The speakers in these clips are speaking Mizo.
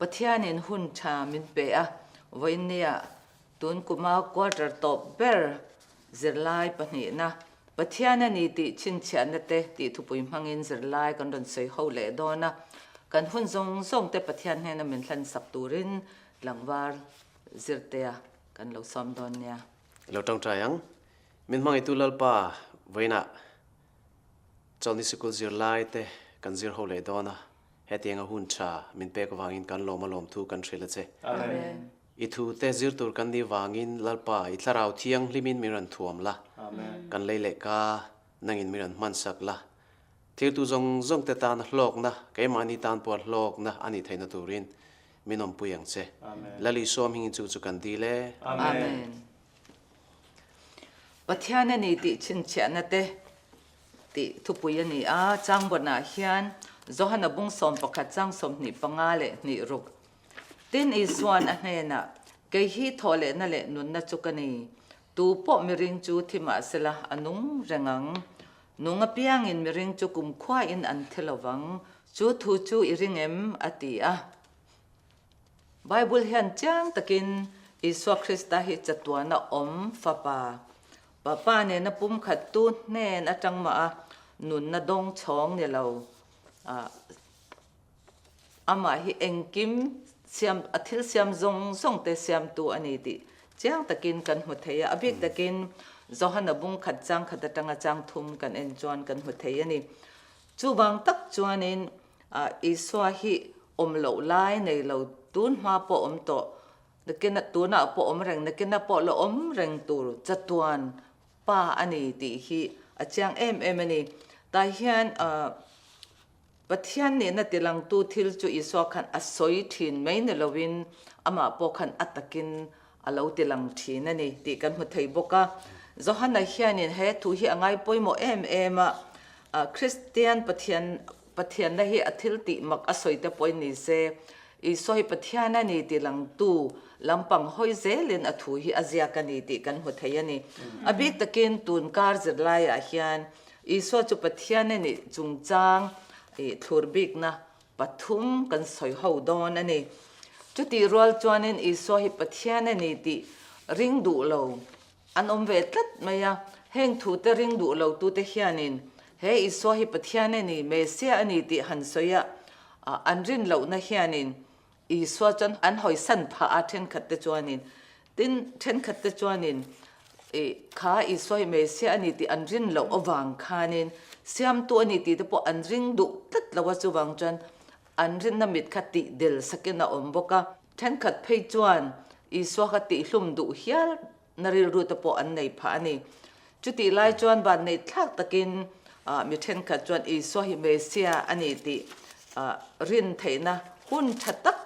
Pathianin hun tha min pe a, vawiinnia tun kuma quarter tawp ber zirlai pahnihna Pathian a ni tih chhinchhiahna te tih thupui hmangin zirlai kan rawn sawi ho leh dawn a, kan hun zawng zawng te Pathian hnena min hlansak turin tlangval zirtea kan lo sawm dawn nia. I lo tangtai ang. Min hmangaitu Lalpa vawiinah Chawlhni sikul zirlai te kan zir ho leh dawn a, hetianga hun tha min pek vangin kan lawm a lawmthu kan hrilh a che. Amen. I thu te zir tur kan nih vangin Lalpa i thlarau thianghlimin min rawn thuam la, kan lei leh ka nangin min rawn hmansak la, thiltu zawng zawng te tan hlawkna, keimahni tan pawh hlawkna a nih theihna turin min awmpui ang che. Lal Isua hmingin chu chu kan dil e. Amen. Pathian a ni tih chhinchhiahna te tih thupui a ni a, changbawnah hian Johana bung 11 chang 25 leh hnih ruk. Tin, Isua'n a hnenah, Kei hi thawhlehna leh nunna chu ka ni. Tu pawh miring chu thi mah sela a nung reng ang. Nung apiangin miring chu kumkhuain an thi lo vang. Chu thu chu i ring em? a ti a. Bible hian chiang takin Isua Krista hi chatuana awm Fapa, Papa nena pumkhattu hnen atang mah a nunna dawng chhawng ni lo. Amah hi engkim siam, a thil siam zawng zawng te siamtu a ni tih chiang takin kan hmu thei a. A bik takin Johana bung khat chang khat atanga chang thum kan en chuan kan hmu thei a ni. Chuvang tak chuanin Isua hi awm loh lai nei lo, tun hma pawh awm tawh, nakin tunah pawh awm reng, nakin pawh la awm reng tur chatuan Pa a ni tih hi a chiang em em a ni. Tah hian Pathian nihna tilangtu thil chu Isua khan a sawi thin mai ni loin amah pawh khan a takin a lo tilang thin a ni tih kan hmu thei bawk a. Johana hianin he thu hi a ngai pawimawh em em a, Kristian Pathian Pathianna hi a thil tih mak a sawi te pawhin ni se, Isua hi Pathian a ni tih langtu lampang hawi zelin a thu hi a ziak a ni tih kan hmu thei a ni. A bik takin tun kar zirlaiah hian Isua chu Pathian a nih chungchang thlur bikna pathum kan sawi ho dawn a ni. Chutih rual chuanin Isua hi Pathian a ni tih ring duh lo an awm ve tlat mai a. Heng thute ring duh lo tute hianin he Isua hi Pathian a ni, Messiah a ni tih han sawi a, an rin lohna hianin Isua chuan an hawisan phah a thenkhat te chuanin. Tin, thenkhat te chuanin kha Isua hi Messiah a ni tih an rin loh avang khanin siamtu a ni tih te pawh an ring duh tlat lo a, chuvang chuan an rinna mit kha tih del sakin a awm bawk a. Thenkhat phei chuan Isua kha tihhlum duh hial na rilru te pawh an nei phah a ni. Chutih lai chuan van nei thlak takin mi thenkhat chuan Isua hi Messiah a ni tih rin theihna hun tha tak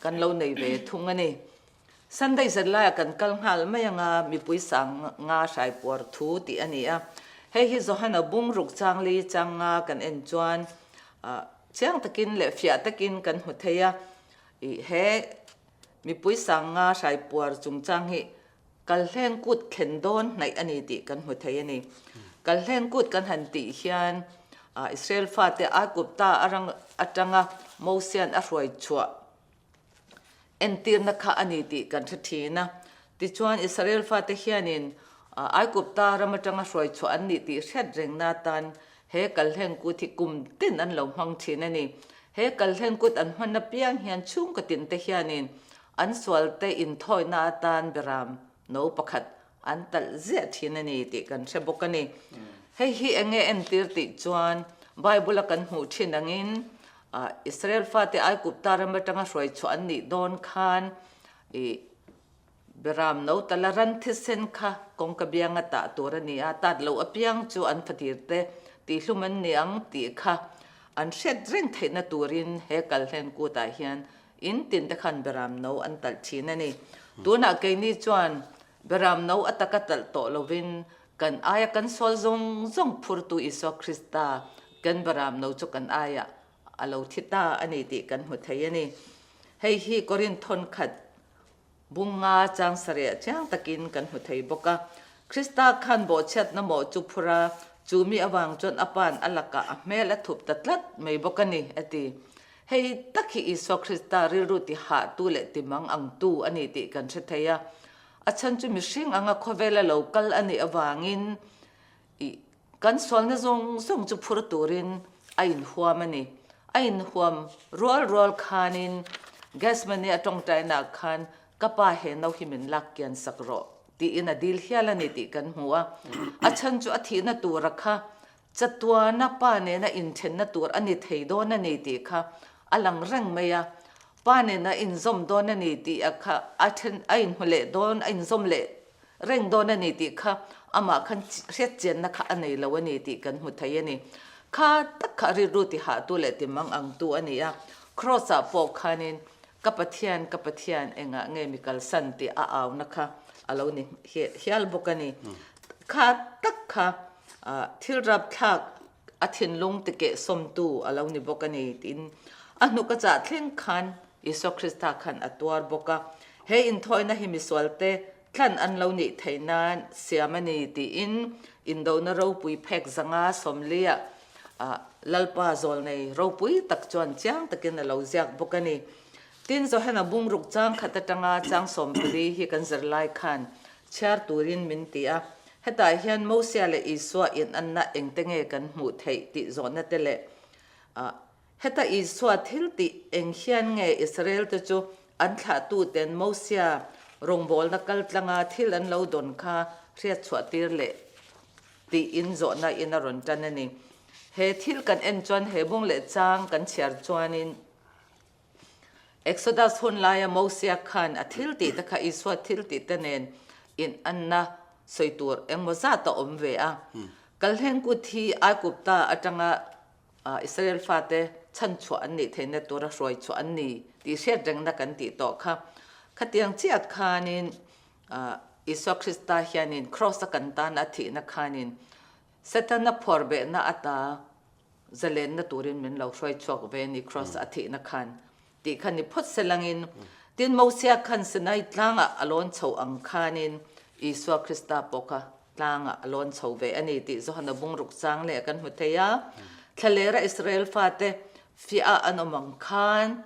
kan lo nei ve thung a ni. Sunday zan laiah kan kal nghal mai anga mipui sang nga hrai puar thu tih a ni a. Hei hi Johana bung ruk changli changa kan en chuan chiang takin leh fiah takin kan hmu thei a. He mipui sang nga hrai puar chungchang hi Kalhleng kut thlen dawn hnaih a ni tih kan hmu thei a ni. Kalhleng kut kan han tih hian Israel fate Aigupta atanga Mosia'n a hruai chhuah entirna kha a ni tih kan hre thin a. Tichuan Israel fate hianin Aigupta ram atanga hruai chhuah an nih tih hriat rengna atan he Kalhleng kut hi kum tin an lo hmang thin a ni. He Kalhleng kut an hman apiang hian chhungkaw tinte hianin An sualte inthawihna atan beram no pakhat an talh ziah thin a ni tih kan hre bawk a ni. Hei hi eng nge entir tih chuan Bible-a kan hmuh thin angin Israel fate Aigupta ram atanga hruai chhuah an nih dawn khan ih beram no tala ran thisen kha kawngka bianga tah tur a ni a, tat loh apiang chu an fatirte tihhlum an ni ang tih kha an hriat reng theihna turin he kalhlen kutah hian In tin te khan beram no an talh thin a ni. Tunah keini chuan beram no a taka talh tawh lovin kan aia kan sual zawng zawng phurtu Isua Krista kan beram no chu kan aiah a lo thi ta a ni tih kan hmu thei a ni. Hei hi Korinth thawnkhat bung nga chang sareh chiang takin kan hmu thei bawk a. Krista khan bawhchhiatna mawh chu phur a, chu mi avang chuan a pa'n a lakah a hmel a thup ta tlat mai bawk a ni, a ti. Hei tak hi Isua Krista rilru ti hahtu leh ti mang angtu a ni tih kan hre thei a. A chhan chu mihring anga khawvela lo kal a nih avangin i kan sualna zawng zawng chu phur turin a inhuam a ni. A inhuam rual rual khanin Gethsemane a tawngtainaah khan Ka pa he no hi min lak kian sak rawh tiin a dil hial a ni tih kan hmu a. A chhan chu a thihna tura kha chatuana pa nena inthenna tur a ni thei dawn a ni tih kha a lang reng mai a. Pa nena inzawm dawn a ni tih a kha a then a inhmu leh dawn a inzawm leh reng dawn a ni tih kha amah khan hriat chianna kha a nei lo a ni tih kan hmu thei a ni. Kha tak kha rilru ti hahtu leh ti mang angtu a ni a. Kraws-ah pawh khanin Ka Pathian, ka Pathian, engah nge mi kalsan tih a auna kha a lo ni hial bawk a ni. Kha tak kha thil rapthlak a thinlung tikehsawmtu a lo ni bawk a ni tiin a hnuk a chah thleng khan Isua Krista khan a tuar bawk a. He inthawina hi misualte thlan an lo nih theih nan siam a ni tiin indona ropui phek zanga sawmliah Lalpa zawlnei ropui tak chuan chiang takin a lo ziak bawk a ni. Tin, Johana bungruk chang khat atanga chang sawmpali hi kan zir lai khan chhiar turin min ti a. Hetah hian Mosia leh Isua inanna engte nge kan hmuh theih tih zawhna te leh heta Isua thil tih eng hian nge Israel te chu an thlahtuten Mosia rawngbawlna kaltlanga thil an lo dawn kha hriatchhuah tir leh Tiin zawhna in a rawn tan a ni. He thil kan en chuan he bung leh chang kan chhiar chuanin Exodus hun laia Mosia khan a thil tih te kha Isua thil tih te nen in anna sawi tur engmaw zat a awm ve a. Kalhleng kut hi Aigupta atanga Israel fate chhanchhuah an nih theihna tura hruai chhuah an ni tih hriat rengna kan tih tawh kha. Khatiang chiah khanin Isua Krista hianin Kraws a kan tan a thihna khanin Setana phuarbehna ata zalenna turin min lo hruai chhuak ve ni Kraws a thihna khan tih kha ni phawt se langin tin Mosia khan Sinai tlangah a lawn chho ang khanin Isua Krista pawh kha tlangah a lawn chho ve a ni tih Johana bungruk chang leh kan hmu thei a. Thlalera Israel fate fiah a an awm ang khan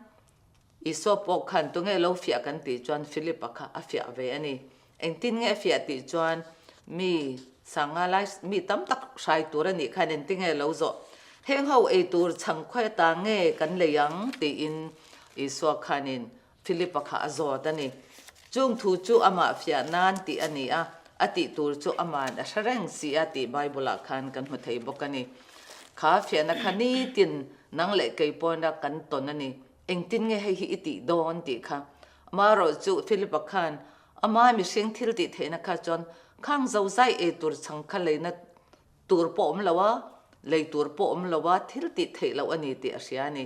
Isua pawh khan tunge lo fiah kan tih chuan Philip-a kha a fiah ve a ni. Engtin nge a fiah tih chuan mi sanga lai mi tam tak hrai tur a nih khan engtin nge lo zawh? Heng ho ei tur chhang khawi ata nge kan lei ang? tiin Isua khanin Philip-a kha a zawt a ni. Chung thu chu amah fiah nan tih a ni a, a tih tur chu aman a hre reng si a tih Bible-ah khan kan hmu thei bawk a ni. Kha fiahna kha nitin nang leh kei pawna kan tawn a ni. Engtin nge hei hi i tih dawn tih kha. Amaherawh chu Philip-a khan ama mihring thil tih theihna kha chuan khang zozai ei tur chhang kha leina tur pawh awm lo a, lei tur pawh awm lo a, thil tih theih loh a ni tih a hria a ni.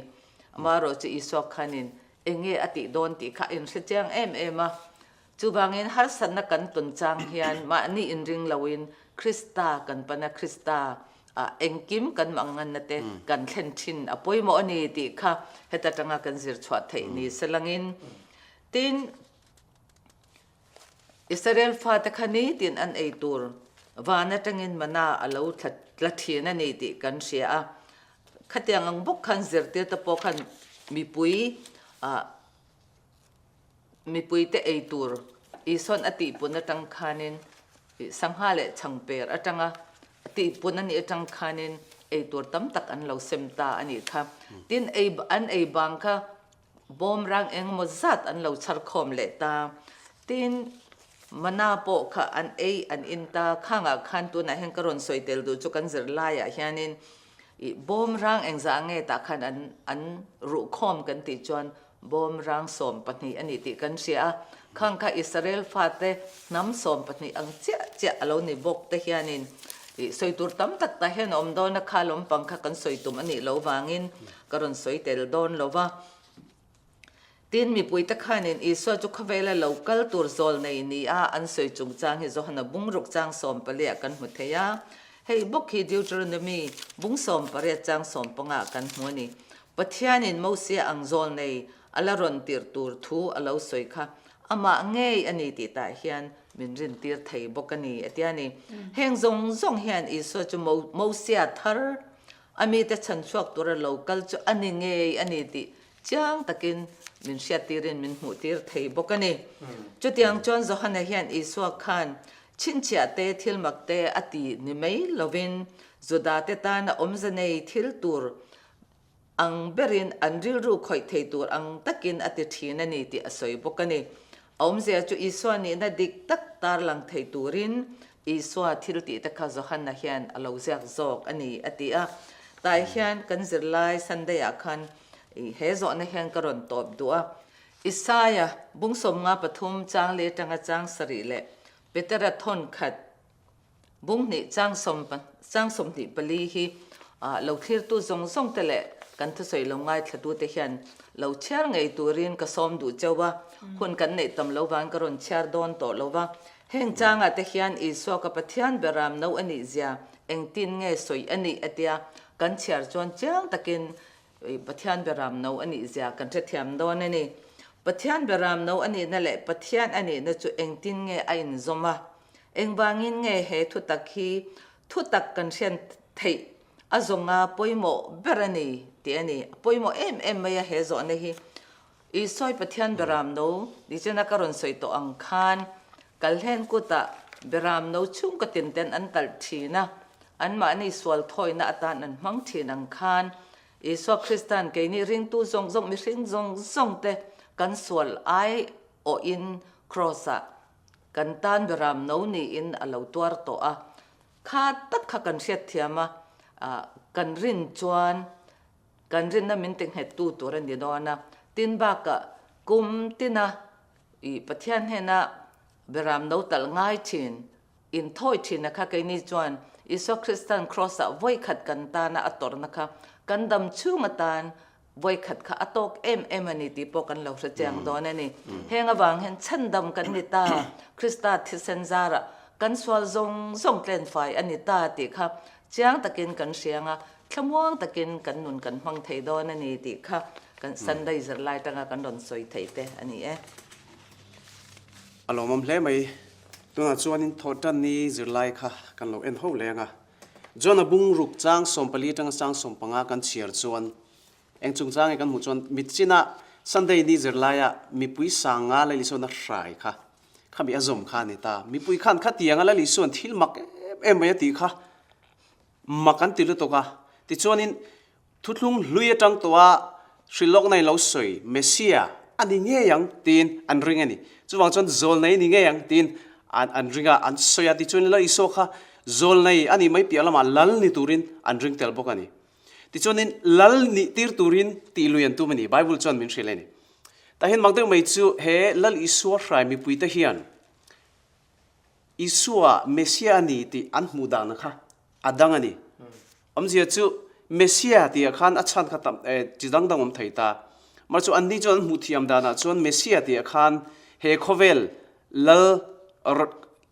Amaherawh chu Isua khanin eng nge a tih dawn tih kha a inhre chiang em em a. Chuvangin harsatna kan tawn chang hian mahni inring loin Krista kan pan a, Krista ah engkim kan manganna te kan thlen thin a pawimawh a ni tih kha heta tanga kan zir chhuah theih ni se langin. Tin, Israel fate kha nitin an ei tur van atangin mana a lo tla thin a ni tih kan hria a. Khatiang ang bawk khan zirtirte pawh khan mipui ah Mipuite ei tur Isua'n a tihpun atang khanin sangha leh chhangper atanga tihpun a nih atang khanin ei tur tam tak an lo sem ta a nih kha. Tin, ei an ei bang kha bawmrang engemaw zat an lo chhar khawm leh ta. Tin, mana pawh kha an ei an in ta. Khangah khan tunah hian ka rawn sawi tel duh chu kan zirlaiah hianin ih bawmrang engzah nge tah khan an an ruhkhawm kan tih chuan Bawmrang 12 a ni tih kan hria a, khang kha Israel fate hnam 12 ang chiah chiah a lo ni bawk te hianin ih sawi tur tam tak tah hian a awm dawn a, kha lawmpang kha kan sawi tum a nih lo vangin ka rawn sawi tel dawn lo va. Tin, mipuite khanin Isua chu khawvela lo kal tur zawl nei ni a an sawi chungchang hi Johana bungruk chang 14 ah kan hmu thei a, hei bawk hi Deuteronomy bung 18 chang 15 ah kan hmu a ni. Pathianin Mosia ang zawl nei a la rawn tirh tur thu a lo sawi kha amah ngei a ni tih tah hian min rintir thei bawk a ni, a ti a ni. Heng zawng zawng hian Isua chu Mosia thar a mite chhan chhuak tura lo kal chu a ni ngei a ni tih Chiang takin min hriattirin min hmuhtir thei bawk a ni. Chutiang chuan Johana hian Isua khan chhinchhiah te, thil mak te a ti ni mai lovin Judate tana awmze nei thil tur ang berin an rilru khawih thei tur ang takin a ti thin a ni tih a sawi bawk a ni. A awmzia chu Isua nihna dik tak tarlang thei turin Isua thil tih te kha Johana hian a lo ziak zawk a ni a ti a. Tah hian kan zirlai Sunday ah khan he zawhna hian ka rawn tawp duh a. Isaia bung 53 chang leh atanga chang sarih leh Petera thawn khat Bung hnih chang sawm chang 24 hi lo thlirtu zawng zawng te leh kan thusawi lo ngaithlatute hian lo chhiar ngei turin ka sawm duh cheu a, hun kan neih tam lo vang ka rawn chhiar dawn tawh lo va. Heng changah te hian Isua ka Pathian beram no a nih zia engtin nge sawi a nih a tia kan chhiar chuan chiang takin Pathian beram no a nih zia kan hrethiam dawn a ni. Pathian beram no a nihna leh Pathian a nihna chu engtin nge a inzawm a? Engvangin nge he thutak hi thutak kan hriat theih a zawnga pawimawh ber a ni tih a ni. A pawimawh em em mai a he zawhna hi. Isua Pathian beram no nichina ka rawn sawi tawh ang khan Kalhlen kutah beram no chhungkaw tin ten an talh thin a, anmahni sual thawina atan an hmang thin ang khan Isua Kristan keini ringtu zawng zawng mihring zawng zawng te kan sual ai awhin Kraws-ah Kan tan beram no niin a lo tuar tawh a, kha tak kha kan hriatthiam a, kan rin chuan kan rinna min ti nghettu tur a ni dawn a. Tin bakah kum tina i Pathian hnena beram no talh ngai thin, inthawi thin a kha keini chuan Isua Kristan Kraws-ah vawikhat kan tana a tawrhna kha kan dam chhung atan Vawikhat kha a tawk em em a ni tih pawh kan lo hre chiang dawn a ni. Heng avang hian chhandam kan ni ta, Krista thisen zarah kan sual zawng zawng tlenfai a ni ta tih kha chiang takin kan hriang a, thlamuang takin kan nun kan hmang thei dawn a ni tih kha kan Sunday zirlai tanga kan rawn sawi theih te a ni e. A lawmawm hle mai. Tunah chuanin thawhtanni zirlai kha kan lo en ho leng a. John-a bung ruk chang 14 atanga chang 15 kan chhiar chuan eng chungchang nge kan hmuh chuan mitchina Sunday ni zirlaia mipui sanga Lal Isuan a hrai kha khami a zawm kha a ni ta. Mipui khan khatianga Lal Isuan thil mak em em mai a tih kha mak an ti lutuk a. Tichuanin Thuthlung hlui atang tawha hrilhlawkna in lo sawi, Messia a ni ngei ang tiin an ring a ni. Chuvang chuan zawlnei a ni ngei ang tiin an ring a, an sawi a. Tichuan Lal Isua kha zawlnei a nih mai piah lamah lal ni turin an ring tel bawk a ni. Tichuanin lal nih tir turin tih lui an tum a ni, Bible chuan min hrilh a ni. Tah hian mak deuh mai chu he Lal Isua hrai mipuite hian Isua Messia a ni tih an hmuh dan kha a dang a ni. Awmzia chu Messia tihah khan a chhan kha tam chi dang dang awm thei ta. Mahse chu anni chuan an hmuh thiam danah chuan Messia tihah khan he khawvel lal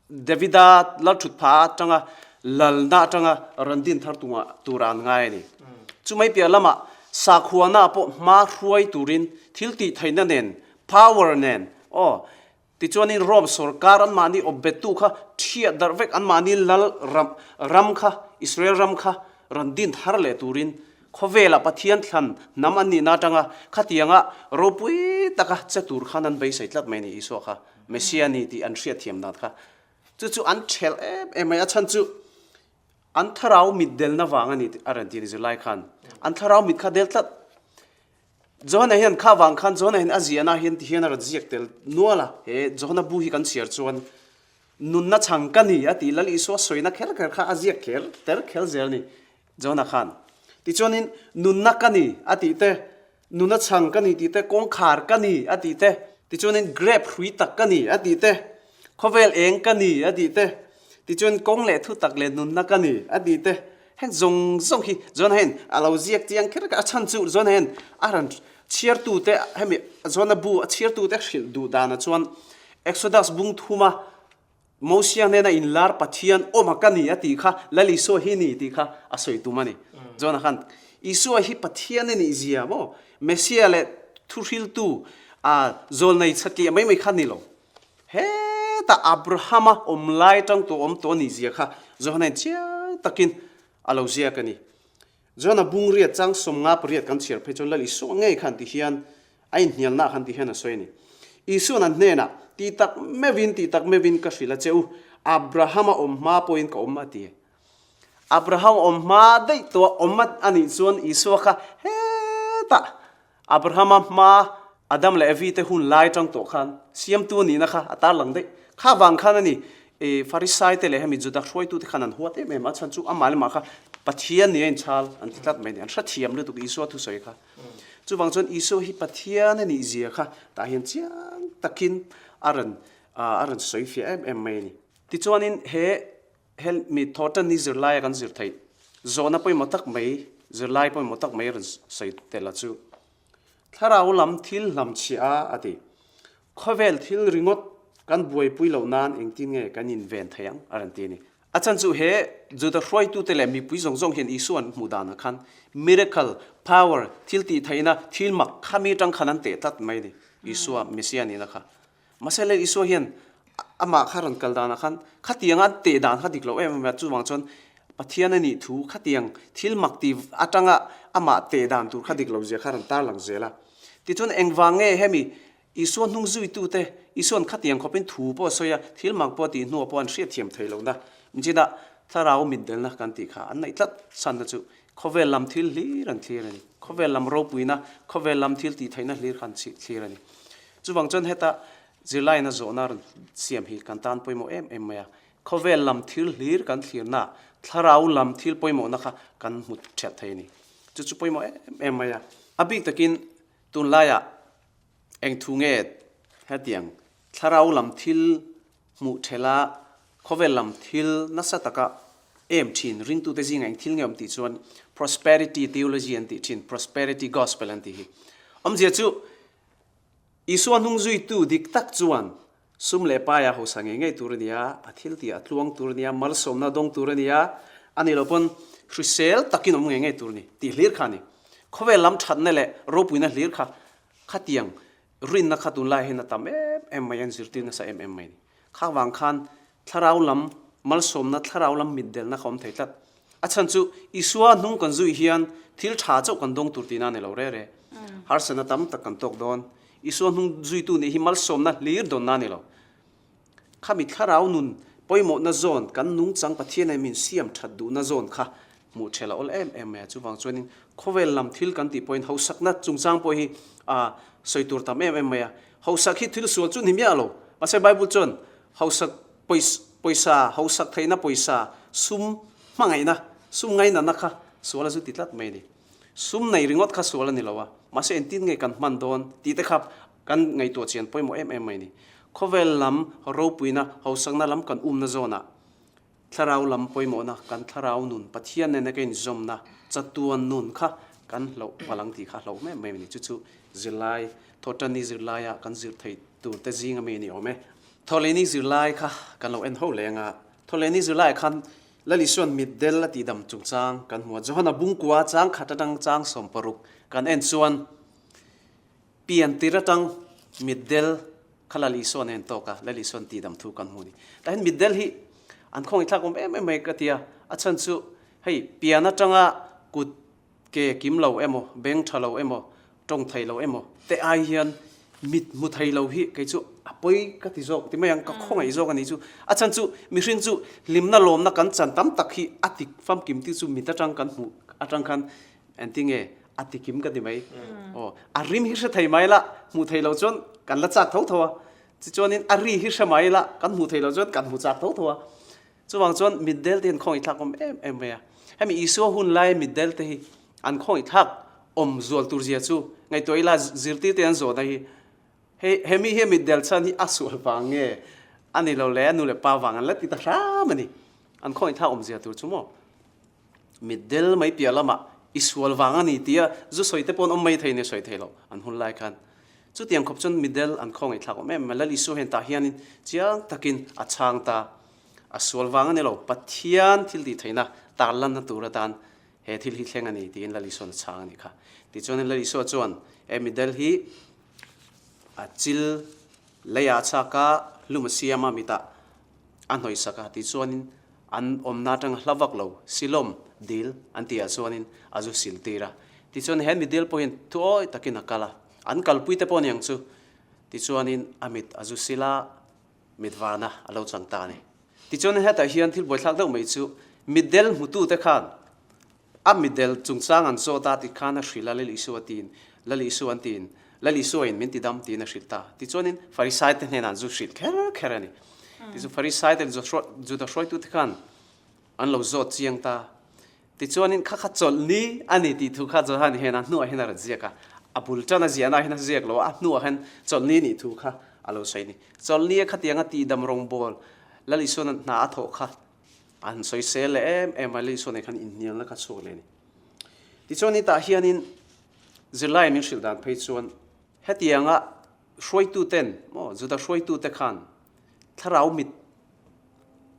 Davida lal thut pha atanga lalna atanga rawn din thar tunga tura an ngai a ni. Chumai piah lamah sakhuana pawh hma hruai turin thil tih theihna nen power nen aw Tichuanin Rome sorkar anmahni awpbettu kha thiah darh vek anmahni lal ram ram kha Israel ram kha rawn din thar leh turin khawvelah Pathian thlan hnam an nihna atanga khatianga ropui taka che tur khan an beisei tlat mai a ni Isua kha Messia a ni tih an hriatthiam dan kha chu chu an thelh em em mai a chhan chu an thlarau mit delna vang a ni tih a rawn ti a ni zirlai khan an thlarau mit kha del tlat Johana hian kha vang khan Johana hian a ziahna hian ti hian a rawn ziak tel nual a, he Johana bu hi kan chhiar chuan nunna chhang ka ni a tih Lal Isua sawina kher kher kha a ziak kher ter kher zel a ni Johana khan. Tichuanin nunna ka ni a tih te, nuna chhang ka ni tih te, kawngkhar ka ni a tih te, tichuanin grape hrui tak ka ni a tih te, khawvel eng ka ni a tih te, tichuan kawng leh thu tak leh nunna ka ni a tih te, Heng zawng zawng hi John hian a lo ziak chiang kher a chhan chu John hian a rawn chhiartute hemi John-a bu a chhiartute hrilh duh danah chuan Exodus bung thuma Mosia hnena inlar Pathian awm a ka ni a tih kha Lal Isua hi ni tih kha a sawi tum a ni. John-a khan Isua hi Pathian a nih zia maw Messiah leh thuhriltu a zawlnei chhatliah mai mai kha ni lo. Hetah Abrahama awm lai tang tawh awm tawh a nih zia kha Johana-in chiang takin a lo ziak a ni. Johana bung riat chang 58 kan chhiar phei chuan Lal Isua ngei khan ti hian a inhnialna khan ti hian a sawi a ni. Isua'n an hnenah, Ti tak meuhin, ti tak meuhin ka hrilh a che u, Abrahama awm hma pawhin ka awm a ti. Abraham awm hma daih tawh awm a nih chuan Isua kha hetah Abrahama hma Adam leh Evi te hun lai tang tawh khan siamtu a nihna kha a tarlang daih. Kha vang khan a ni i Farisai te leh hemi Juda hruaitu te khan an huat em em a, chhan chu amah leh mah kha Pathian nia inchhal an ti tlat mai a ni. An hrethiam lutuk Isua thusawi kha. Chuvang chuan Isua hi Pathian a nih zia kha tah hian chiang takin a rawn a rawn sawi fiah em em mai a ni. Tichuanin he he mi thawhtan ni zirlaia kan zir theih zawhna pawimawh tak mai, zirlai pawimawh tak mai a rawn sawi tel a chu. Thlarau lam thil hlamchhiah a a ti. Khawvel thil ringawt kan buaipui loh nan engtin nge kan inven thei ang a rawn ti a ni. A chan chu he Juda hruaitute leh mipui zawng zawng hian Isua an hmuh danah khan miracle, power, thil tih theihna, thil mak khami atang khan an teh tlat mai a ni, Isua Messiah nihna kha. Mahse le Isua hian amah kha rawn kal danah khan khatianga an teh dan kha dik lo em em a, chuvang chuan Pathian a nih thu khatiang thil mak ti atanga amah teh dan tur kha dik lo zia kha rawn tarlang zel a. Tichuan engvang nge hemi Isua hnung zuitute, Isua'n khatiang khawpin thu pawh a sawi a, thil mak pawh a tih hnuah pawh an hriatthiam thei lohna, michina thlarau mitdelna kan tih kha an neih tlat chhanna chu khawvel lam thil hlir an thlir a ni. Khawvel lam ropuina, khawvel lam thil tih theihna hlir kha an thlir a ni. Chuvang chuan heta zirlaiin a zawhna rawn siam hi kan tan pawimawh em em mai a. Khawvel lam thil hlir kan thlirna, thlarau lam thil pawimawhna kha kan hmu ṭhiat thei a ni. Chu chu pawimawh em em mai a. A bik takin tunlaiah Eng thu nge hetiang thlarau lam thil hmuh ṭhela khawvel lam thil nasa taka em ṭhin ringtute zingah eng thil nge awm tih chuan prosperity theology an tih ṭhin, prosperity gospel an tih hi. Awmzia chu Isua hnungzuitu dik tak chuan Sum leh paia hausa ngei ngei tur a ni a, a thil tih a tluang tur a ni a, malsawmna dawng tur a ni a, a nih loh pawn hrisel takin awm ngei ngei tur a ni tih hlir kha a ni. Khawvel lam thatna leh ropuina hlir kha khatiang rinna kha tunlai hian a tam em em mai a, an zirtir nasa em em mai a ni. Kha vang khan thlarau lam malsawmna, thlarau lam mitdelna kha awm thei tlat. A chhan chu Isua hnung kan zui hian thil tha chauh kan dawng tur tihna a ni lo re re. Harsatna tam tak kan tawk dawn. Isua hnung zuitu nih hi malsawmna hlir dawnna a ni lo. Khami thlarau nun pawimawhna zawn, kan nungchang Pathian in min siam that duhna zawn kha hmuh ṭhel a awl em em mai a. Chuvang chuanin khawvel lam thil kan tih pawhin hausakna chungchang pawh hi a sawi tur tam em em mai a. Hausak hi thil sual chu ni miah lo. Mahse Bible chuan hausak pawisa, hausak theihna pawisa, sum hmangaihna, sum ngainatna kha sual a zu ti tlat mai a ni. Sum nei ringawt kha sual a ni lo a, mahse engtin nge kan hman dawn tih te kha kan ngaihtuah chian pawimawh em em mai a ni. Khawvel lam ropuina, hausakna lam kan umna zawnah thlarau lam pawimawhna, kan thlarau nun, Pathian nena ka inzawmna, chatuan nun kha kan hloh palh ang tih kha a hloh em em a ni. Chu chu zirlai, thawhtanni zirlaia kan zir theih tur te zinga mi a ni awm e. Thawhlehni zirlai kha kan lo en ho leng a, thawhlehni zirlaiah khan Lal Isua'n mitdel a tihdam chungchang kan hmu a, Johana bungkua chang khat atang chang 60 kan en chuan pian tir atang mitdel kha Lal Isua'n a en tawk a, Lal Isua'n tihdam thu kan hmu a ni. Tah hian mitdel hi an khawngaih thlak awm em em mai ka ti a, a chhan chu hei pian atanga kut Ke kim lo emaw, beng tha lo emaw, tawng thei lo emaw te ai hian mit hmu thei lo hi kei chu a pawi ka ti zawk ti mai ang, ka khawngaih zawk a ni chu. A chhan chu mihring chu hlimna lawmna kan chan tam tak hi a tik famkim ti chu mit atang kan hmuh atang khan engtinge a tikim ka ti mai. Aw, a rim hi hre thei mai la, hmuh thei lo chuan kan la chak tho tho a, tichuanin a ri hi hre mai la, kan hmuh thei lo chuan kan hmu chak tho tho a. Chuvang chuan mitdel te hi an khawngaih thlak awm em em mai a. Hemi Isua hun laia mitdel te hi an khawngaih thlak awm zual tur zia chu ngaihtuah ila zirtir te an zawhna hi hei hemi hi mitdel chhan hi a sual vang nge a ni lo le a nu leh pa vang an la ti ta hram a ni. An khawngaih thlak awm zia tur chu maw mitdel mai piah lamah i sual vang a ni tia zu sawi te pawh an awm mai thei ni sawi thei lo an hun lai khan. Chutiang khawp chuan mitdel an khawngaih thlak awm em em a. Lal Isua hian tah hianin chiang takin a chhang ta. A sual vang a ni lo, Pathian thil tih theihna tarlanna tur atan he thil hi thleng a ni tiin Lal Isua'n a chhang a nih kha. Tichuanin Lal Isua chuan he mitdel hi a chil leiah a chhak a, hlum a siam a, mitah a hnawihsak a, tichuanin an awmna atanga hla vak lo, Silom. Dil an tihah chuanin a zu sil tir a. Tichuan he mitdel pawhin thuawi takin a kal a, an kalpui te pawh aniang chu. Tichuanin a mit a zu sil a, mit varna a lo chang ta a ni. Tichuan hetah hian thil buaithlak deuh mai chu mitdel hmutute khan a mitdel chungchang an zawt a ti khan a hrilh a, Lal Isua tiin, Lal Isua an tiin, Lal Isua in min ti dam tiin a hrilh ta. Tichuanin Farisai te hnenah an zu hrilh kher kher a ni. Tichuan Farisai te Juda hruaitute khan An lo zawt chiang ta. Tichuanin kha kha chawlh ni a ni tih thu kha Johan hian a hnuah hian a rawn ziak a. A bul tan a ziahna hian a ziak lo a, a hnuah hian chawlh ni nih thu kha a lo sawi a ni. Chawlh ni a khatianga tihdam rawngbawl Lal Isuan hna a thawh kha an sawisel leh em em a, Lal Isuan nen khan inhnialna kha chhuak leh a ni. Tichuan hetah hianin zirlai min hrilh dan phei chuan hetianga hruaituten maw Juda hruaitute khan thlarau mit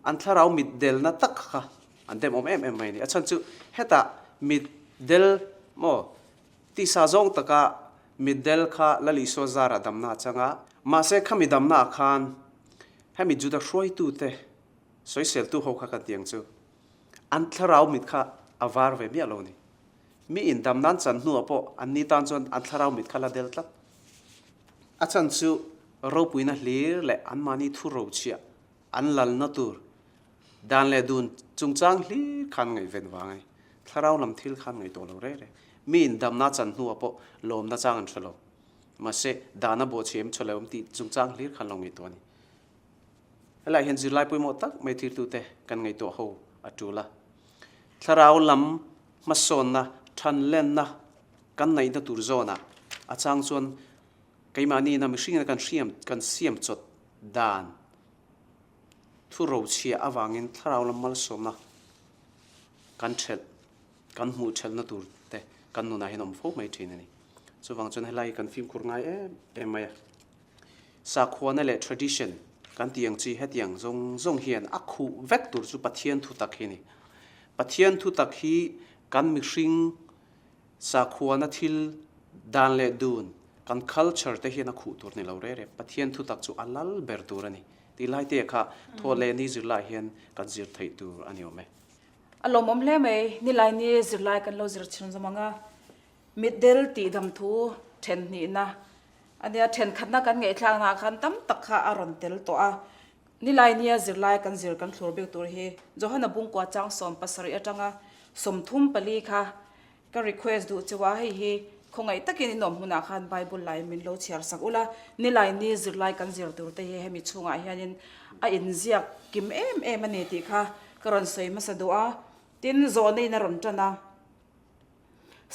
An thlarau mit delna tak kha an dem awm em em mai a ni. A chhan chu hetah mit del maw tisa zawng taka mit del kha Lal Isua zara damna a chang a, mahse khami damna ah khan hemi Juda hruaitute sawiseltu ho kha kan ti ang chu an thlarau mit kha a var ve miah lo a ni. Mi in damna an chan hnuah pawh an ni tan chuan an thlarau mit kha la del tlat. A chhan chu ropuina hlir leh anmahni thu rochhiah An lalna tur dan leh dun chungchang hlir khan ngaihven vang a ni. Thlarau lam thil khan ngaihtuah lo reng reng. Mi in damna chan hnuah pawh lawmna chang an hre lo. Mahse, dana bawhchhiam chhe lo awm tih chungchang hlir khan lo ngaihtuah a ni. Helaiah hian zirlai pawimawh tak mai thirtute kan ngaihtuah ho a tul a. Thlarau lam hmasawnna, thanlenna kan neihna tur zawnah a chang chuan keimahni ina mihringina kan hriam kan siam chawt dan Thu rochhiah avangin thlarau lam malsawmna kan ṭhelh, kan hmuh ṭhelhna tur te kan nunah hian awm fo mai ṭhin a ni. Chuvang chuan helai hi kan fimkhur ngai em em mai a. Sakhuana leh tradition kan tih ang chi hetiang zawng zawng hian a khuh vek tur chu Pathian thutak hi a ni. Pathian thutak hi kan mihring Sakhuana thil dan leh dun, kan culture te hian a khuh tur ni lo rere. Pathian thutak chu a lal ber tur a ni. Tih lai te kha thaw leh ni zirlai hian kan zir theih tur a ni awm e. A lawmawm hle mai, nilai ni zirlai kan lo zir chhun zawm ang a, mitdel tihdam thu then hnihna a nia, thenkhatna kan ngaihthlaknaah khan tam tak kha a rawn tel tawh a, nilai nia zirlai kan zir kan thlur bik tur hi Johana Bungkua chang 17 atanga 34 kha Ka request duh cheu a, hei hi khawngaih takin in awm hmunah khan Bible lai min lo chhiar sak ula, nilai ni zirlai kan zir tur te hi hemi chhungah hianin a inziak kim em em a ni tih kha ka rawn sawi hmasa duh a, tin zawhna in a rawn tan a.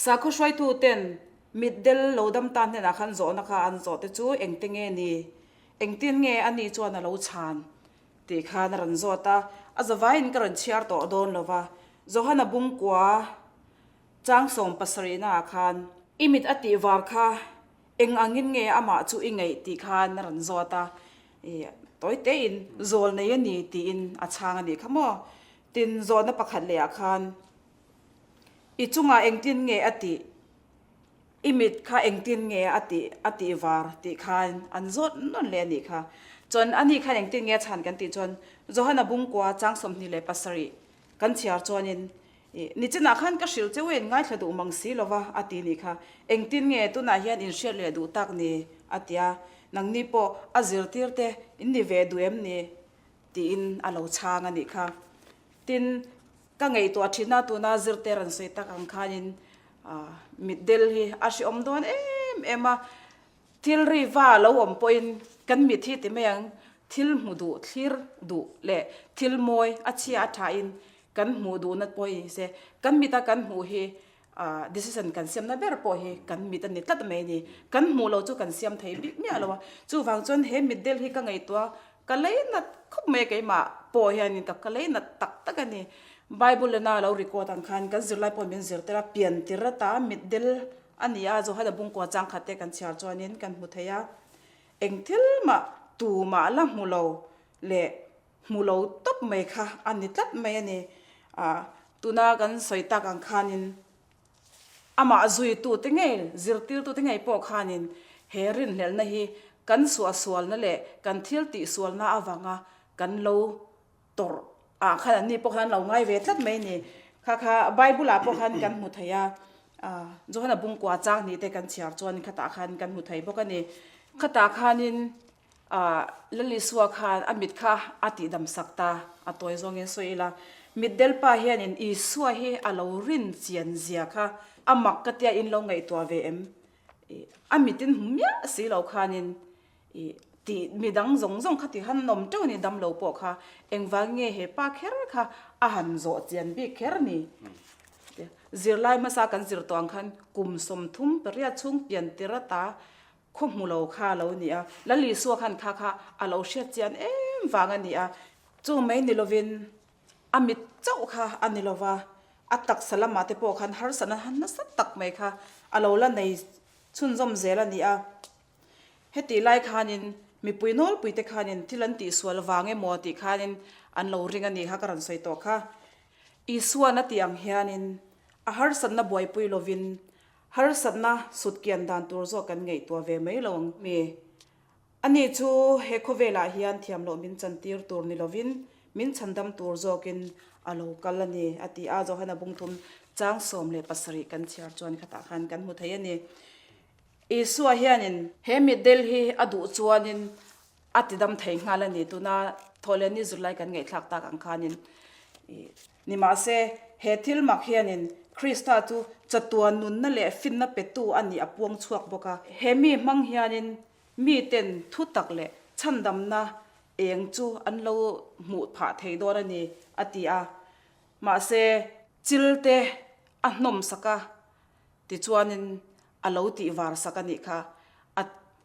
Sakhaw hruaitu ten mitdel lo dam tan hnenah khan zawhna kha an zawh te chu engte nge ni, engtin nge a ni chuan a lo chhan tih khan a rawn zawt a, a zavaiin ka rawn chhiar tawh dawn lo va, Johana Bungkua chang 70 naah khan i mit a tih var kha eng angin nge amah chu i ngeih tih khan a rawn zawt a, ih tawi tein zawl nei a ni tiin a chhang a nih kha maw? Tin zawhna pakhat lehah khan i chungah engtin nge a tih? I mit kha engtin nge a tih a tih var tih khan an zawt nawn leh a nih kha. Chuan a ni khan engtin nge a chhan kan tih chuan Johana Bungkua chang 27 kan chhiar chuanin ih nichinah khan ka hrilh cheu in ngaithla duh mang si lova a ti nih kha. Engtin nge tunah hian in hriat leh duh tak ni a ti a, nangni pawh a zirtir te in ni ve duh em ni tiin a lo chhang a nih kha. Tin Ka ngaihtuah thin a, tuna zirte rawn sawi tak ang khanin mitdel hi a hrehawm dawn em em a, thil ri va lo awm pawhin kan mit hi ti mai ang, thil hmu duh, thlir duh leh thil mawi a chhia a thain kan hmuh duhna pawh hi se, kan mita kan hmuh hi decision kan siamna ber pawh hi kan mit a ni tlat mai a ni, kan hmuh lo chu kan siam thei bik miah lo a, chuvang chuan he mitdel hi ka ngaihtuah Ka lei nat khawp mai a keimah pawh hianin ka ka lei nat tak tak a ni. Bible lena lo record ang khan kan zirlai pawh min zir tir a, pian tir ata mitdel a ni a, Johana Bungkua chang khat te kan chhiar chuanin kan hmu thei a. Eng thil mah tumah la hmu lo leh hmu lo tawp mai kha a ni tlat mai a ni. Ah tuna kan sawi tak ang khanin Amah zuitute ngei, zirtirtute ngei pawh khanin he rinhlelhna hi kan suahsualna leh kan thil tihsualna avanga kan lo tawrh ah khan anni pawh khan an lo ngai ve tlat mai a ni. Kha kha Bible ah pawh khan kan hmu thei a, Johana bungkua chang hnih te kan chhiar chuan khatah khan kan hmu thei bawk a ni. Khatah khanin Lal Isua khan a mit kha a tihdam sak ta, a tawi zawngin sawi ila. Mitdel pa hianin Isua hi a lo rin chian zia kha a mak ka tia in lo ngaihtuah ve em? A mitin hmu miah si lo khanin I tih midang zawng zawng kha ti han awm teuh ni damlo pawh kha engvang nge he pa kher kha a han zawh chian bik kher ni. Zirlai hmasa kan zir tawh ang khan kum 38 chhung pian tir ata khaw hmu lo kha a lo ni a, Lal Isua khan kha kha a lo hriat chian em vang a ni a. Chu mai ni lovin a mit chauh kha a ni lova, a taksa lamah te pawh khan harsatna nasa tak mai kha a lo la nei chhunzawm zel a ni a. Hetih lai khanin mipui nawlpuite khanin thil an tihsual vang emaw tih khanin an lo ring a ni kha ka rawn sawi tawh kha. Isuan a tih ang hianin a harsatna buaipui lovin harsatna sutkian dan tur zawk kan ngaihtuah ve mai lo ang mi. Ani chu he khawvelah hian thiam loh min chantir tur ni lovin min chhandam tur zawkin a lo kal a ni a ti a, Johana bungthum chang 17 kan chhiar chuan khatah khan kan hmu thei a ni. Isua hianin he mitdel hi a duh chuanin a tidam thei nghal a ni. Tuna thawhlehni zirlai kan ngaihthlak tak ang khanin nimahse he thil mak hianin Krista chu chatuan nunna leh finna petu a nih a puang chhuak bawk a. He mi hmang hianin miten thutak leh chhandamna eng chu an lo hmuh phah thei dawn a ni, a ti a. Mahse, chil te a hnawm sak a, tichuanin a lo tih var sak a nih kha. A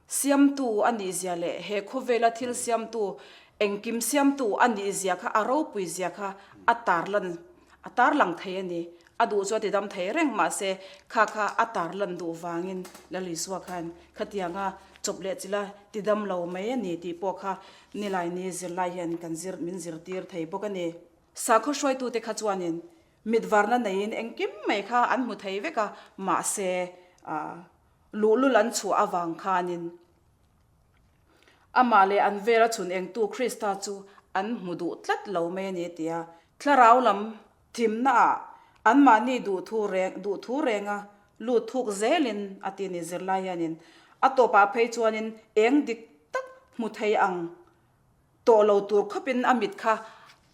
siamtu a nih zia leh he khawvela thil siamtu, engkim siamtu a nih zia kha, a ropui zia kha a tarlan, a tarlang thei a ni. A duh chu a tidam thei reng mahse kha kha a tarlan duh vangin Lal Isua khan khatianga chawp leh chila tidam lo mai a ni tih pawh kha Nilaini zirlai hian kan zir, min zirtir thei bawk a ni. Sakhaw hruaitute kha chuanin Mit varna neiin engkim mai kha an hmu thei vek a, mahse luhlul an chhuah avang khanin amah leh an vela chhun engtu Krista chu an hmu duh tlat lo mai a ni tia thlarau lam thimnaah anmahni duhthu reng duhthu renga lut thuk zelin a ti ni zirlai hianin a tawpah phei chuanin eng dik tak hmu thei ang Tawh lo tur khawpin a mit kha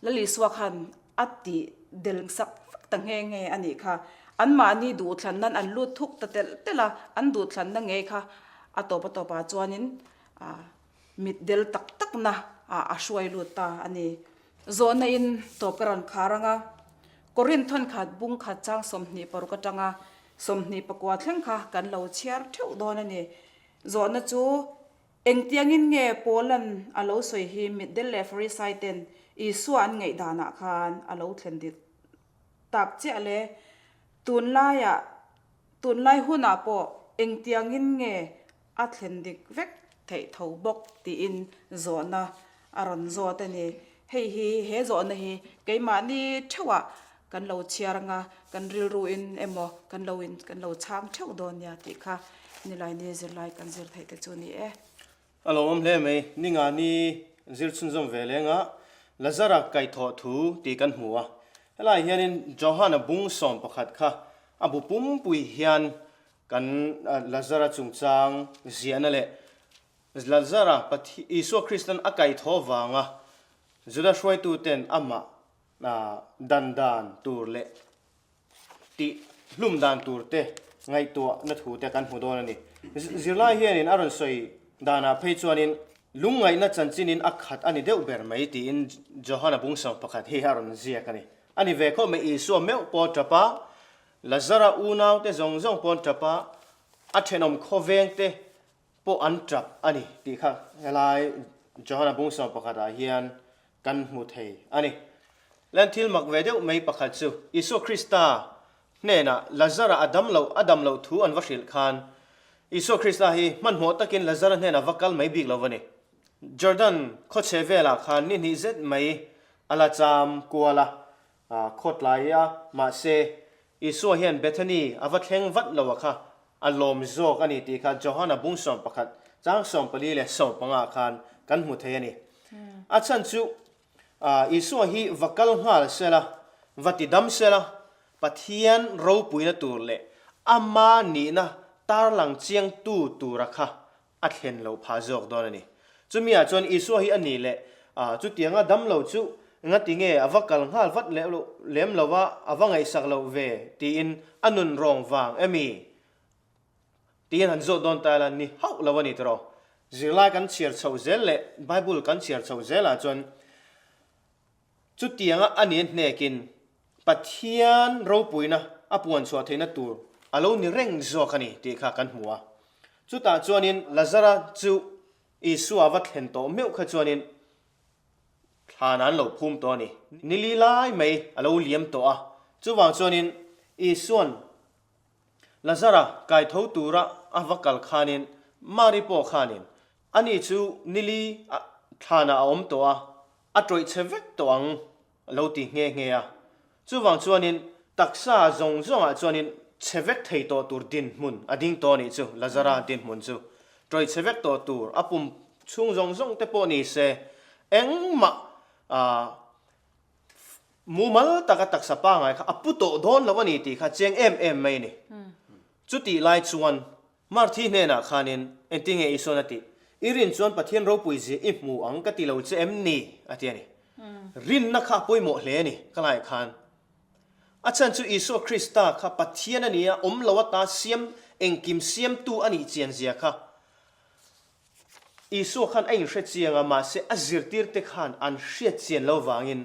Lal Isua khan a tih del sak vek ta nghe nghe a nih kha. Anmahni duhthlan nan an lut thuk ta telh telh a, an duhthlanna ngei kha a tawp a tawpah chuanin mit del tak takna a hruai lut ta a ni. Zawhna in tawp ka rawn khar ang a, Korinth thawnkhat bung khat chang 26 atanga 24 thleng kha kan lo chhiar theuh dawn a ni. Zawhna chu Engtiangin nge Paula'n a lo sawi hi mitdel leh Farisai ten Isua an ngaihdanah khan a lo thlen dik tak chiah le? Tunlaiah, tunlai hunah pawh engtiangin nge a thlen dik vek theih tho bawk tiin zawhna a rawn zawt a ni. Hei hi, he zawhna hi keimahni theuhah kan lo chhiar anga kan rilruin emaw kan lo in kan lo chhang theuh dawn nia tih kha nilaini zirlai kan zir theih te chu a ni e. A lawmawm hle mai, ninga ni zir chhunzawm ve lenga Lazara kaihthawh thu tih kan hmu a. Helaiah hianin Johana bung 11 kha a bu pumpui hian kan Lazara chungchang ziahna leh Lazara Isua Kristan a kaihthawh vanga Juda hruaituten amah dan dan tur leh tih hlum dan tur te ngaihtuahna thu te kan hmu dawn a ni. Zirlai hianin a rawn sawi danah phei chuanin lungngaihna chanchinin a khat a ni deuh ber mai tiin Johana bung 11 hi a rawn ziak a ni. A ni ve khawp mai Isua meuh pawh tap a, Lazara unaute zawng zawng pawh an tap a, a thenawm khawvengte pawh an tap a ni tih kha helai Johana bung 11 ah hian kan hmu thei a ni. Len thil mak ve deuh mai pakhat chu Isua Krista hnenah Lazara a dam loh a dam loh thu an va hrilh khan Isua Krista hi hmanhmawh takin Lazara hnenah va kal mai bik lo va ni. Jordan khawchhe velah khan ni hnih zet mai a la cham kual a, khawtlai a, mahse Isua hian Bethany a va thleng vat lo a kha A lawm zawk a ni tih kha Johana bung 11 chang 14 leh 15 ah khan kan hmu thei a ni. A chhan chu Isua hi va kal nghal sela, va ti dam sela. Pathian ropuina tur leh ama nihna tarlang chiangtu tura kha a thlen loh phah zawk dawn a ni. Chumiah chuan Isua hi a ni leh a, chutianga damlo chu ngati nge a va kal nghal vat lem lo a, a va ngaihsak loh ve tiin a nun rawng vang emi tiin han zawt dawn ta ila ni hauh lo a ni tawh. Zirlai kan chhiar chhoh zel leh Bible kan chhiar chhoh zelah chuan Chutianga a nih hnekin Pathian ropuina a puan chhuah theihna tur a lo ni reng zawk a ni tih kha kan hmu a. Chutah chuanin Lazara chu Isua va thlen tawh meuh kha chuanin thlan an lo phum tawh a ni. Ni li lai mai a lo liam tawh a. Chuvang chuanin Isua'n Lazara kaitho tura a va kal khanin Mari pawh khanin ani chu ni li thlanah a awm tawh a, A tawih chhe vek tawh ang a lo ti nghe nghe a. Chuvang chuanin taksa zawng zawngah chuanin chhe vek thei tawh tur dinhmun a ding tawh a nih chu, Lazara dinhmun chu. Tawih chhe vek tawh tur a pum chhung zawng zawng te pawh ni se, engmah mumal taka taksa pangai kha a pu tawh dawn lo a ni tih kha chiang em em mai a ni. Chutih lai chuan Marthi hnenah khanin, Engtinge Isuan a tih? I rin chuan Pathian ropui zia i hmu ang ka ti lo che em ni? a ti a ni. Rinna kha a pawimawh hle a ni, ka laiah khan. A chhan chu Isua Krista kha Pathian a ni a, awm lo ata siam, engkim siamtu a nih chian zia kha Isua khan a inhre chiang a, mahse a zirtirte khan an hriat chian lo vangin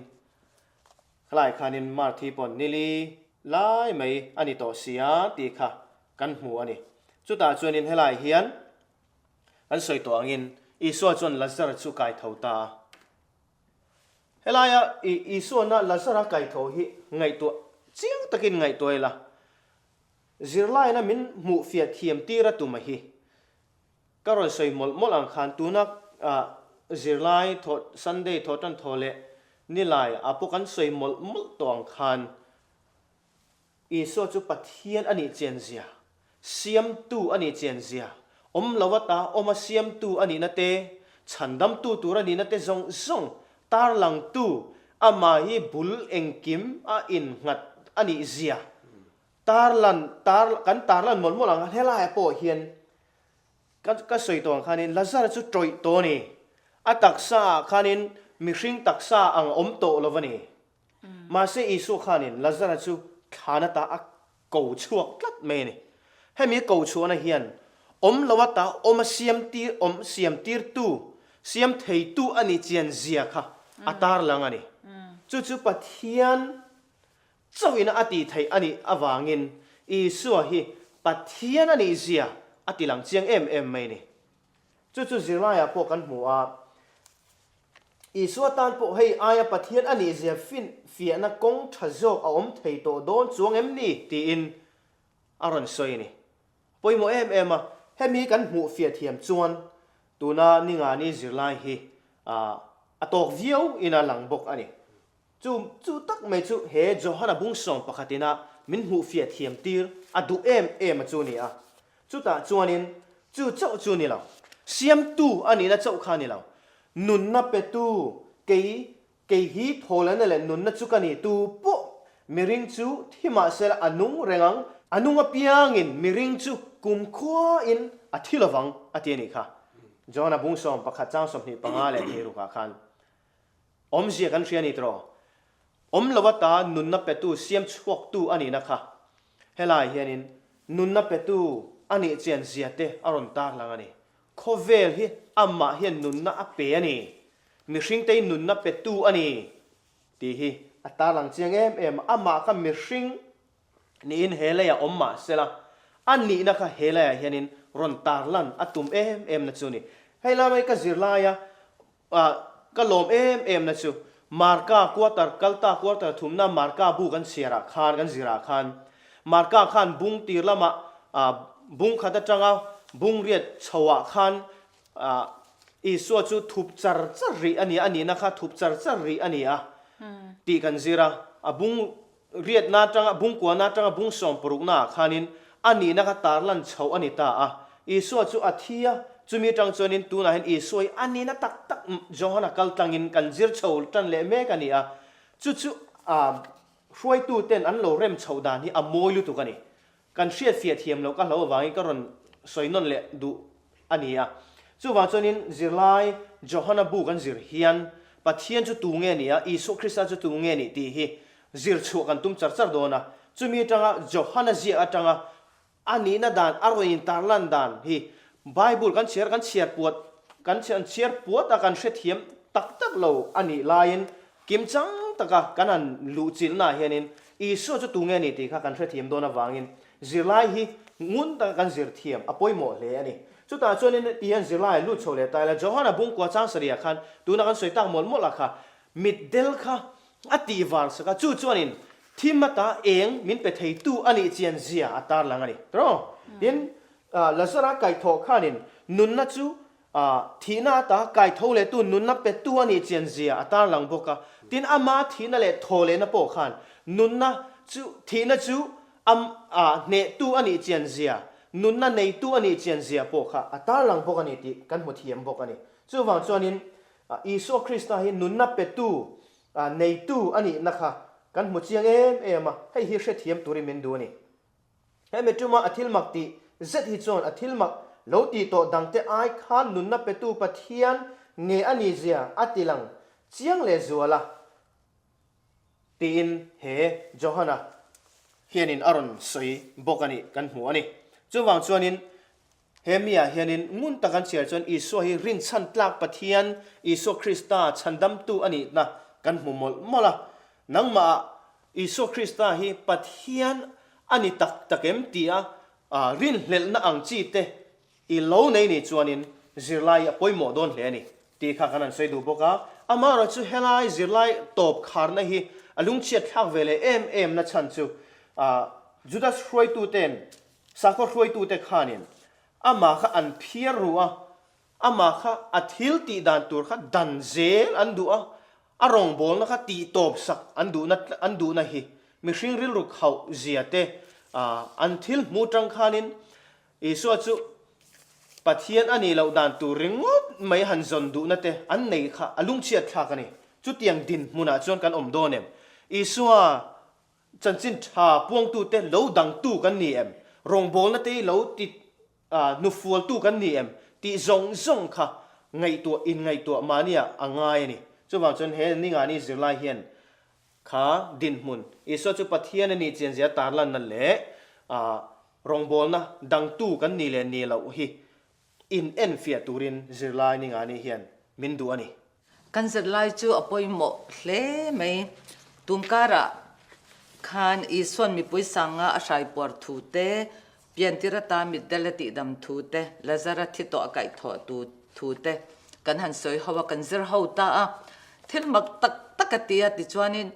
Khalai khanin Marthi pawn nili lai mai a ni tawh sia tih kha kan hmu a ni. Chutah chuanin helai hian kan sawi tawh angin Isua chuan Lazara chu kai tho ta a. Helaia Isuana Lazara kai tho hi ngaihtuah chiang takin ngaihtuah ila, zirlaina min hmuhfiah thiam tir a tum a hi. Ka rawn sawi mawlh mawlh ang khan tuna zirlai thawh Sunday thawh tan thaw leh nilai ah pawh kan sawi mawlh mawlh tawh ang khan Isua chu Pathian a nih chian zia, siamtu a nih chian zia, awm lo ata awma siamtu a nihna te, chhandamtu tur a nihna te zawng zawng tarlangtu amah hi bul engkim a innghat a nih zia tarlan tar kan tarlan mawlh mawlh ang helaiah pawh hian Ka ka sawi tawh ang khanin Lazara chu tawih tawh a ni. A taksa ah khanin mihring taksa ang awm tawh lo a ni. Mahse Isua khanin Lazara chu thlan ata a ko chhuak tlat mai a ni. Hemi ko chhuahna hian awm lo ata awm a siam tir awm siam tirtu siam theitu a nih chian zia kha a tarlang a ni. Chu chu Pathian Chauhina a tih theih a nih avangin Isua hi Pathian a nih zia a ti lang chiang em em mai a ni. Chu chu zirlaiah pawh kan hmu a, Isua tan pawh hei aia Pathian a nih zia finfiahna kawng tha zawk a awm thei tawh dawn chuang em ni tiin a rawn sawi a ni. Pawimawh em em a, hemi kan hmuh fiah thiam chuan tuna ningani zirlai hi a tawk viau in a lang bawk a ni. Chu chu tak mai chu he Johana bungsawm pakhatina min hmuhfiah thiam tir a duh em em a chu ni a. Chutah chuanin chu chauh chu ni lo, siamtu a nihna chauh kha ni lo, nunna petu kei kei hi thawlena leh nunna chu ka ni tu pawh miring chu thi mahsela a nung reng ang, a nung apiangin miring chu kumkhuain a thi lovang a ti a nih kha. Johana bungsawm pakhat chang 25 leh hnirukah khan. Awmzia kan hria a ni tiraw? Awm lo ata nunna petu siam chhuaktu a nihna kha helai hianin nunna petu a nih chian zia te a rawn tarlang a ni. Khawvel hi amah hian nunna a pe a ni, mihringtei nunna petu a ni tih hi a tarlang chiang em em a, amah kha mihring niin he leiah awm mah sela, a nihna kha he leiah hianin rawn tarlan a tum em em na chu a ni. Hei lai mai ka zirlaia Ka lawm em em na chu Marka quarter kalta quarter thumna Marka bu kan chhiar ah khan kan zir ah khan Marka khan bung tir lamah bung khat atanga bung riat chho ah khan Isua chu thup char char rih a ni a, a nihna kha thup char char rih a ni a tih kan zir a, a bung Riatna atanga bungkuana atanga bung sawmparukna ah khanin a nihna kha tarlan chhoh a ni ta a. Isua chu a thi a, chumi atang chuanin tunah hian Isua hi a nihna tak tak Johana kal tlangin kan zir chho tan leh mek a ni a. Chu chu a. Hruaituten an lo rem chhoh dan hi a mawi lutuk a ni. Kan hriatfiah thiam loh ka hlo avangin ka rawn sawi nawn leh duh a ni a. Chuvang chuanin zirlai Johana bu kan zir hian Pathian chu tu nge ni a, Isua Krista chu tu nge ni tih hi zir chhuah kan tum char char dawn a. Chumi atanga Johana ziak atanga A nihna dan, a rawn intarlan dan hi Bible kan chhiar kan chhiar puat kan chhiar puat a kan hrethiam tak tak lo a nih laiin kimchang taka kan han luhchilhnaah hianin Isua chu tunge ni tih kha kan hrethiam dawn avangin zirlai hi ngun taka kan zir thiam a pawimawh hle a ni. Chutah chuanin ti hian zirlai lut chho leh ta ila Johana bungkua chang sarihah khan tuna kan sawi tak mawlh mawlh a kha mitdel kha A tih var sak a, chu chuanin thim ata eng min pe theitu a nih chian zia a tarlang a ni. Tiraw? Tin, Lazara kaihthawh khanin nunna chu thihna ata kaitho lehtu nunna petu a nih chian zia a tarlang bawk a. Tin, ama thihna leh thaw lehna pawh khan nunna chu thihna chu a hnehtu a nih chian zia, nunna neitu a nih chian zia pawh kha a tarlang bawk a ni tih kan hmu thiam bawk a ni. Chuvang chuanin Isua Krista hi nunna petu, neitu a nihna kha kan hmu chiang em em a, hei hi hrethiam turin min duh a ni. Hemi tuma a thilmak tih zet hi chuan a thilmak lo tih tawh dangte ai khan nunna petu Pathian nge a nihzia a tilang chiang lehzual a tiin he Johana hianin a rawn sawi bawk a nih kan hmu a ni. Chuvang chuanin He miah hianin ngun tak an chhiar chuan Isua hi rinchhan tlak Pathian, Isua Krista chhandamtu a nihna kan hmu mawlh mawlh a. Nangmahah Isua Krista hi Pathian a ni tak tak em tia rinhlelhna ang chi te i lo nei nih chuanin zirlai a pawimawh dawn hle a ni tih kha kan han sawi duh bawk a. Amaherawhchu helai zirlai tawp kharna hi a lungchhiat thlak ve leh em em na chhan chu Judas hruaituten Sakhaw hruaitute khanin amah kha an phiar ru a, amah kha a thil tih dan tur kha dan zel an duh a, a rawngbawlna kha tih tawp sak an duhna an duhna hi mihring rilru khauh zia te an thil hmu tang khanin Isua chu Pathian a nih loh dan tur ringawt mai han zawn duhna te an nei kha a lungchhiat thlak a ni. Chutiang dinhmunah chuan kan awm dawn em? Isua Chanchin tha puangtute lo dangtu kan ni em? Rawngbawlna te hi lo ti hnufualtu kan ni em? Tih zawng zawng kha ngaihtuah inngaihtuah mahniah a ngai a ni. Chuvang chuan he ningani zirlai hian kha dinhmun Isua chu Pathian a nih chianzia tarlanna leh rawngbawlna dangtu kan nih leh nih loh hi in enfiah turin zirlai ningani hian min duh a ni. Kan zirlai chu a pawimawh hle mai. Tum karah khan Isuan mipui sanga a hraipuar thu te, piantir ata mitdel a tihdam thu te, Lazara thi tawh a kaihthawh tu thu te kan han sawi ho a, kan zir ho ta a. Thil mak tak tak a ti a, tichuanin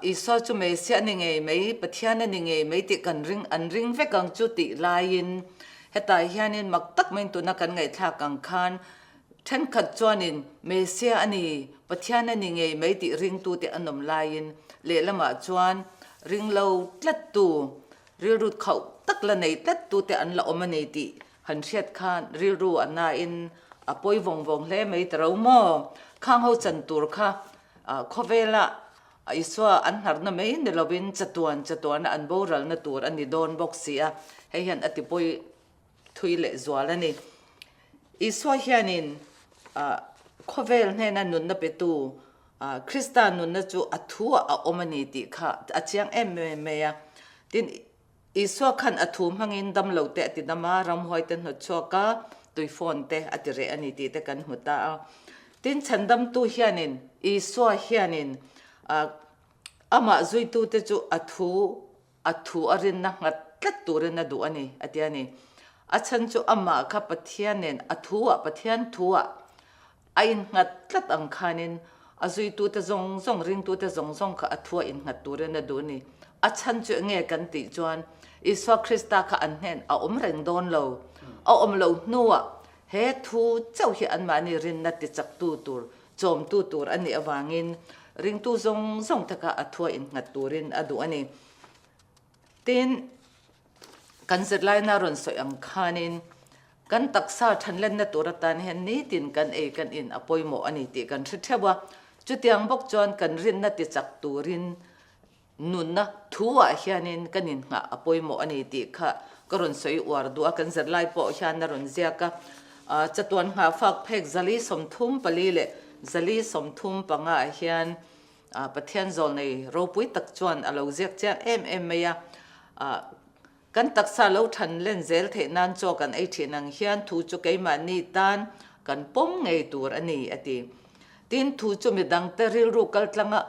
Isua chu Messiah a ni ngei mai, Pathian a ni ngei mai tih kan ring, an ring vek ang chu tih laiin hetah hianin mak tak maiin tuna kan ngaihthlak ang khan Thenkhat chuanin Messiah a ni, Pathian a ni ngei mai tih ringtute an awm laiin lehlamah chuan ring lo tlattu, rilru khauh tak la nei tlattute an la awm a ni tih han hriat khan rilru a nain a pawi vawng vawng hle mai ta ro maw? Khang ho chan tur kha khawvela Isua an hnarna mai ni lovin chatuan chatuana an boralna tur a ni dawn bawk si a, hei hian a ti pawi thui leh zual a ni. Isua hianin khawvel hnena nunna petu Krista nunna chu a thu ah a awm a ni tih kha a chiang em em mai a. Tin, Isua khan a thu hmangin damlo te a ti dam a, ramhuai te hnawt chhuak a, tuifawn te a ti reh a ni tih te kan hmu ta a. Tin, chhandamtu hianin, Isua hianin amah zuitute chu a thu A thu a rinna nghat tlat turin a duh a ni, a ti a ni. A chhan chu amah kha Pathian nen a thuah, Pathian thuah a innghat tlat ang khanin a zuitute zawng zawng, ringtute zawng zawng kha a thuah innghat turin a duh a ni. A chhan chu enge kan tih chuan Isua Krista kha an hnen a awm reng dawn lo. A awm lo hnuah he thu chauh hi anmahni rinna tichaktu tur, chawmtu tur a nih avangin ringtu zawng zawng te kha a thua innghat turin a duh a ni. Tin, kan zirlaina rawn sawi ang khanin kan taksa thanlenna tur atan hian nitin kan ei kan in a pawimawh a ni tih kan hre theuh a. Chutiang bawk chuan kan rinna tichak turin. Nunna thu-ah hianin kan innghah a pawimawh a ni tih kha ka rawn sawi uar duh a, kan zirlai pawh hian a rawn ziak a. Chatuan nghahfak phek 134 leh 135 ah hian Pathian zawlnei ropui tak chuan a lo ziak chiang em em mai a. Kan taksa lo than len zel theih nan chaw kan ei thin ang hian thu chu keimahni tan kan pawm ngei tur a ni, a ti. Tin, thu chu midangte rilru kaltlanga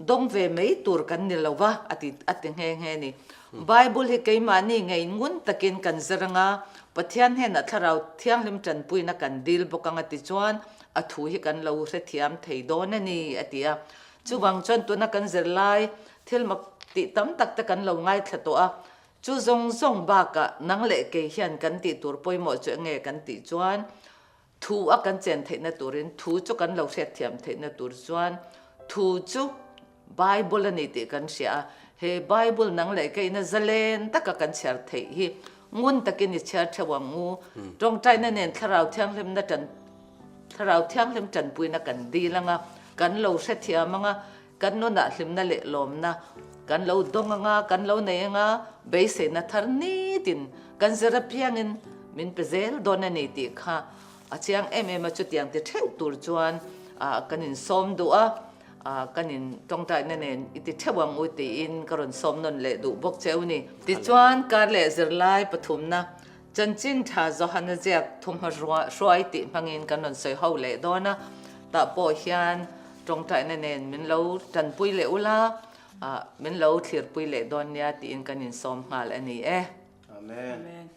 dawng ve mai tur kan ni lo va, a ti, a ti nghe nghe a ni. Bible hi keimahni ngei ngun takin kan zir anga, Pathian hnenah Thlarau Thianghlim tanpuina kan dil bawk anga tichuan a thu hi kan lo hrethiam thei dawn a ni, a ti a. Chuvang chuan tuna kan zirlai thil mak tih tam tak te kan lo ngaithla tawh a, chu zawng zawng bakah nang leh kei hian kan tih tur pawimawh chu enge kan tih chuan thu a kan chen theihna turin thu chu kan lo hriatthiam theihna tur chuan thu chu Bible a ni tih kan hria a, he Bible nang leh keina zalen taka kan chhiar theih hi ngun takin i chhiar theuh ang u. Tawngtaina nen Thlarau Thianghlimna tan Thlarau Thianghlim tanpuina kan dil anga, kan lo hrethiam anga, kan nunah hlimna leh lawmna kan lo dawng anga, kan lo nei anga, beiseina thar nitin kan zir apiangin min pe zel dawn a ni tih kha a chiang em em a, chutiang ti theuh tur chuan kan insawm duh a, kan in tawngtaina nen i ti theuh ang u tiin ka rawn sawm nawn leh duh bawk cheu ni. Tichuan, kar leh zirlai pathumna Chanchin tha Johana ziak thumhma hruai tih hmangin kan rawn sawi ho leh dawn a, tah pawh hian tawngtaina nen min lo tanpui leh ula, min lo thlirpui leh dawn nia tiin kan insawm nghal a ni e. Amen.